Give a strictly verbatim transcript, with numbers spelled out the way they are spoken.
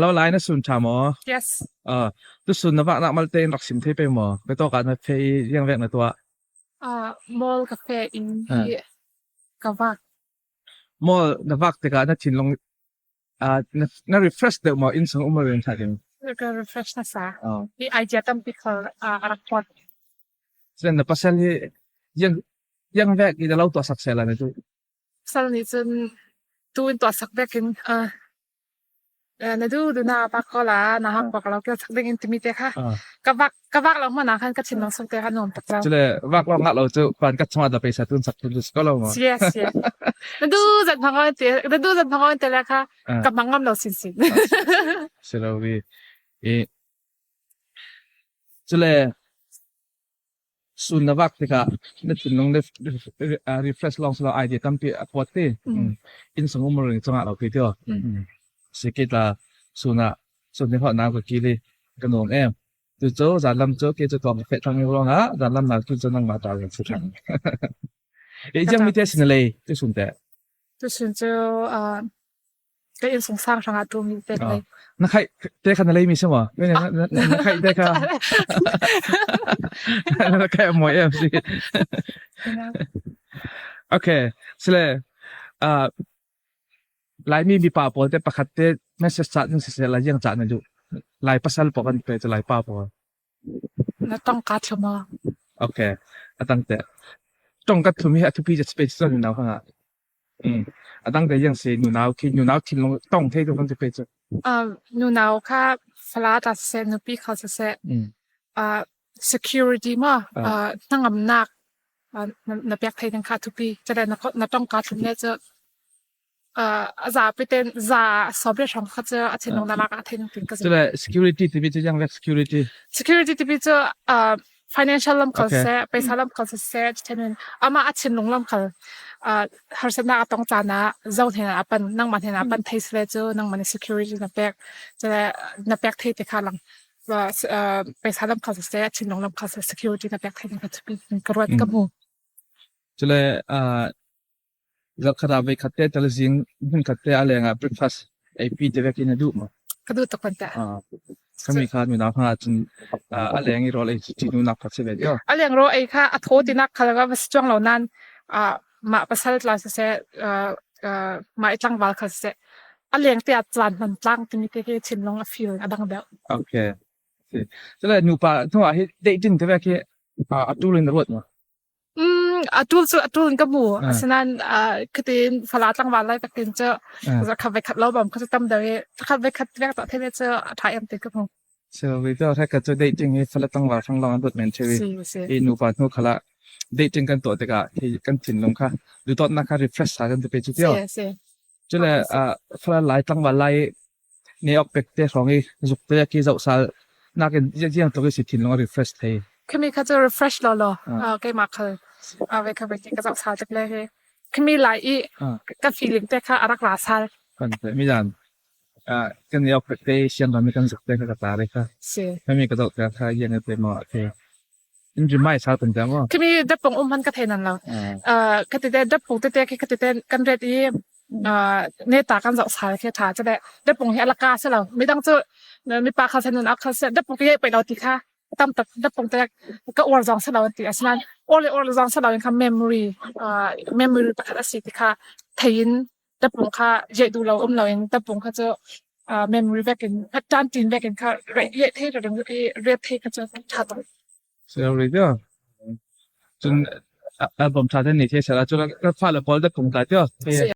Lo lai na sun ṭha maw? Yes. Ah, tu sun na vak nak malte in rak sim thei pei maw? Kei tawk ah na feh i ziang vek na tuah? Ah, mall ka feh in ah, i ka vak. Mall na vak tikah na thinlung, ah, na, na refresh deuh maw? Innsung um lo ring ṭha ding. Ka refresh nasa. Ah. I idea tampi kha, ah, a rak pawt. Cun na pasal hi ziang, ziang vek i na lo tuahsak seh la na duh? Pasal nih cun tu in tuahsak vekin, ah, ah, na duh duh na vak ko la, na hak ko ka lo kil sak ding in timi te kha. Ah. Ka vak, ka vak lo hmanh ah khan ka thinlung sung te kha nuam tak lo. Cule vak lo ngah lo cu pan ka chungah dah pei sa tun sak tu si ko lo maw? Yes, yes. Na duh zat hmang aw in te, na duh zat hmang aw in te le kha, ah, ka hmang ngam lo sinsin. Ah. Si lo ri. I, cule sun na vak tikah na thinlung ref-, ref-, ah, refresh lawng si lo, idea tampi a pawt ti. Mm. Mm. Innsung um ring cungah lo pi ti aw. Mm. Mm. Si kei ta sun ah, sun ni hawh nau ka kil i ka nuam em. Tu cu zanlam cu kei cu tuang ka feh thang i ruangah zanlam nau tu cu nangmah ta ring si thang. E, ziang mi te si na lei tu sun te? Tu sun cu, ah, ka innsungsang hrangah tu mi te ka lei. Na khaih te kha na lei mi si maw? Na, na, na, na khaih te kha. Na khaih a mawi em si. Okay, sile, ah, Laimi mipa pawl te pakhat te message cah ding siseh, la ziang cah na duh? Lai pasal pawl kan pe cu, Lai pa pawl. Na tongka thum aw. Okay, a tang te. Tongka thum hi a thupi ca si pe cu nunau hrangah. Mm. A dang te ziang si, nunau khi, nunau thinlung tong thei tu kan ti pe cu. Ah, nunau kha fala ta siseh, nupi khal siseh. Mm. Ah, security maw, ah, ah, hnangamnak, ah, na, na pek thei ding kha thupi. Cule na, na tongka thum le cu, ah, a zapi ten za sawm le hrawng kha cu a thinlung ah, na lak ah thei ding ka zin. Cule security tipi cu ziang vek security? Security tipi cu, ah, financial lam khal, okay, siseh, paisa lam khal siseh, ṭhen in amah a thinlung lam khal, ah, harsatnak a tong caan ah zo hnen ah a pan, nangmah hnen ah a pan thei si le cu nangmah nih security na pek, cule na pek thei te kha lang, ah, s-, ah, paisa lam khal siseh, thinlung lam khal siseh, security na pek thei ding kha thupi ka ruat ka hmu. Cule, ah, Zarhkhat ah veikhat te, tale zing hmunkhat te a leng ah breakfast ei pi te vekin a duh maw? Ka duh tuk kan teh. Ah, khami kha nunau hnga cun, ah, a leng i rawl ei ṭi nunak kha si ve tio. A leng rawl ei kha a thaw tinak khal va si cuang lo nain, ah, mah pasal tla siseh, ah, ah, mah i tlangval khal siseh, a leng te ah caan hman tlang timi te hi thinlung a feel a dang deuh. Okay. Si. Cule nupa hnu ah hi dating te vek hi, ah, a ṭul in a ruat maw? Mm, a ṭul cu a ṭul in ka hmu. Ah. Asinain, ah, khitin fala tlangval lai vekin cu, ah, khat veikhat lo bawm kha cu tam deuh i, khat veikhat vek tawh thei le cu a ṭha em ti ka hmu. So, we tawh hrekkhat cu dating hi fala tlangval hrang lawng an ruat men ṭheu i. Si, si. I nupa hnu khalah dating kan tuah tikah hi kan thinlung kha, duhdawtnak kha refresh sa kan ti pe cu tio. Si, si. Cule, ah, fala lai tlangval lai i ne awk pek te hrawng i zuk te khi zoh sal nakin ziang, ziang tluk i si thinlung a refresh thei? Khami kha cu refresh lo lo. Ah. Ah, keimah khal, ah, ve kha ve khi ka zoh sal tuk le hi. Khami lai i, ah, ka feeling te kha a rak ra sal. Kan te, mi dan, ah, kan ne awk pek te sian ram i kan zuk te kha ka ta rih kha. Si. Khami ka zoh te kha ziang i te maw, okay. In rim mai sal kan te maw? Khami dapung um hman ka thei nan lo. Ah. Ah, ka ti te dapung te te khi ka ti te kan ret i, ah, neta kan zoh sal khi ṭha cu le, dapung hi a laka si lo. Midang cu, mipa khal siseh, nunau khal siseh, dapung ka ngeih pei lo ti kha tam tak, dapung te ka uar zong si lo an ti. Asinain uar le uar zong si lo in kha memory, ah, memory pakhat a si ti kha thei in dapung kha ngeih duh lo um lo in dapung kha cu, ah, memory vekin, a ṭanṭin vekin kha re-, ngeih thei rero ding i ret thei kha cu ṭha tak. Si lo rih tio. Cun, ah, album ṭha te ni thei sal ah cun ka fale pawl dapung tla tio. Si.